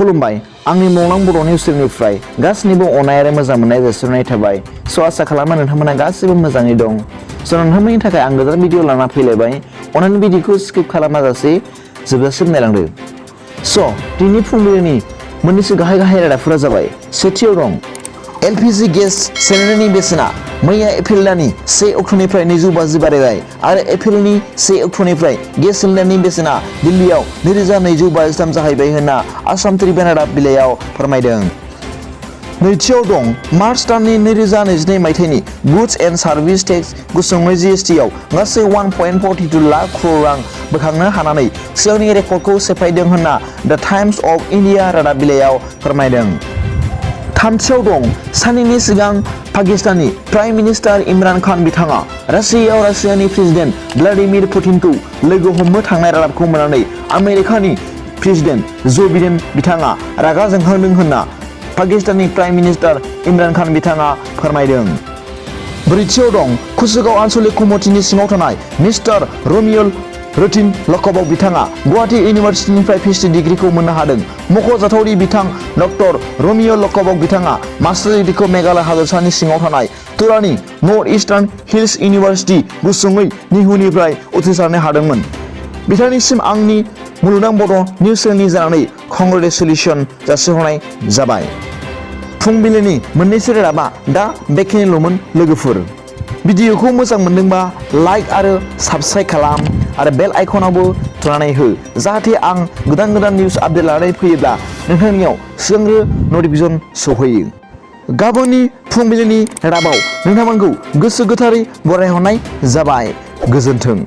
खुलुमबाय आंनि मुलुगनां बड' निउस चेनेलनिफ्राय गासैनिबो अननाय आरो मोजां मोननाय जासिहरनाय थाबाय आसा खालामो नोंथांमोना गासैबो मोजाङै दं नोंथांमोननि थाखाय आं गोदान भिडिअ लाना फैलायबाय अननानै भिडिअखौ स्किप खालामाजासे जोबजासिम नायलांदो दिनै फुंबिलिनि मोननैसो गाहाय रादाबफोरा जाबाय सेथियाव दं LPG गेस सिलिन्डारनि बेसेना मैया एप्रिल दाननि 1 अक्ट'निफ्राय 250 बारायबाय आरो एप्रिलनि 1 अक्ट'निफ्राय गेस सिलिन्डारनि बेसेना दिल्लीयाव 2253 जाहैबाय होनना आसाम ट्रिबिउन रादाब बिलाइयाव फोरमायदों। नैथियाव दं मार्च दाननि 2022 मायथाइनि गुड्स एन्ड सार्भिस टेक्स गुसुङै GST आव गासै 1.42 लाख crore रां बोखांनो हानानै सिगांनि रेकर्डखौ सेफायदों होनना द टाइम्स अफ इन्डिया रादाब बिलाइयाव फोरमायदों। थामथियाव दं साननैनि सिगां पाकिस्ताननि प्राइम मिनिस्टार इमरान खान बिथाङा रासियानि प्रेसिडेन्ट व्लादिमिर पुतिनखौ लोगो हमनो थांनाय रादाबखौ मोननानै आमेरिकानि प्रेसिडेन्ट जो बाइडेन बिथाङा रागा जोंखांदों होनना पाकिस्ताननि प्राइम मिनिस्टार इमरान खान बिथाङा फोरमायदों। ब्रैथियाव दं कुसुगाव आन्सलिक कमिटिनि सिङाव थानाय मिस्टार रमियल रुटिन लकबक बिथाङा गुवाहाटी इउनिभार्सिटिनिफ्राय PhD डिग्रीखौ मोननो हादों। मख'जाथावदि बिथां डक्टर रमियल लकबक बिथाङा मास्टार डिग्रीखौ मेघालय हादरसानि सिङाव थानाय तुरानि नर्थ इस्टार्न हिल्स इउनिभार्सिटि गुसुङै निहुनिफ्राय उथ्रिसारनो हादोंमोन। बिथांनिसिम आंनि मुलुगनां बड' निउस चेनेलनि जानानै कंग्रेचुलेसन जासिहरनाय जाबाय। फुंबिलिनि मोननैसो रादाबा दा बेखिनिल'मोन लोगोफोर। भिडिअखौ मोजां मोनदोंबा लाइक आरो साबस्क्राइब खालाम आरो बेल आइकनावबो थुनानै हो जाहाथे आं गोदान निउस आपडेट लानानै फैयोब्ला नोंथांनियाव सिगांग्रो नटिफिकेसन सौहैयो। गाबोननि फुंबिलिनि रादाबाव नोंथांमोनखौ गोसो गोथारै बरायहरनाय जाबाय। गोजोन्थों।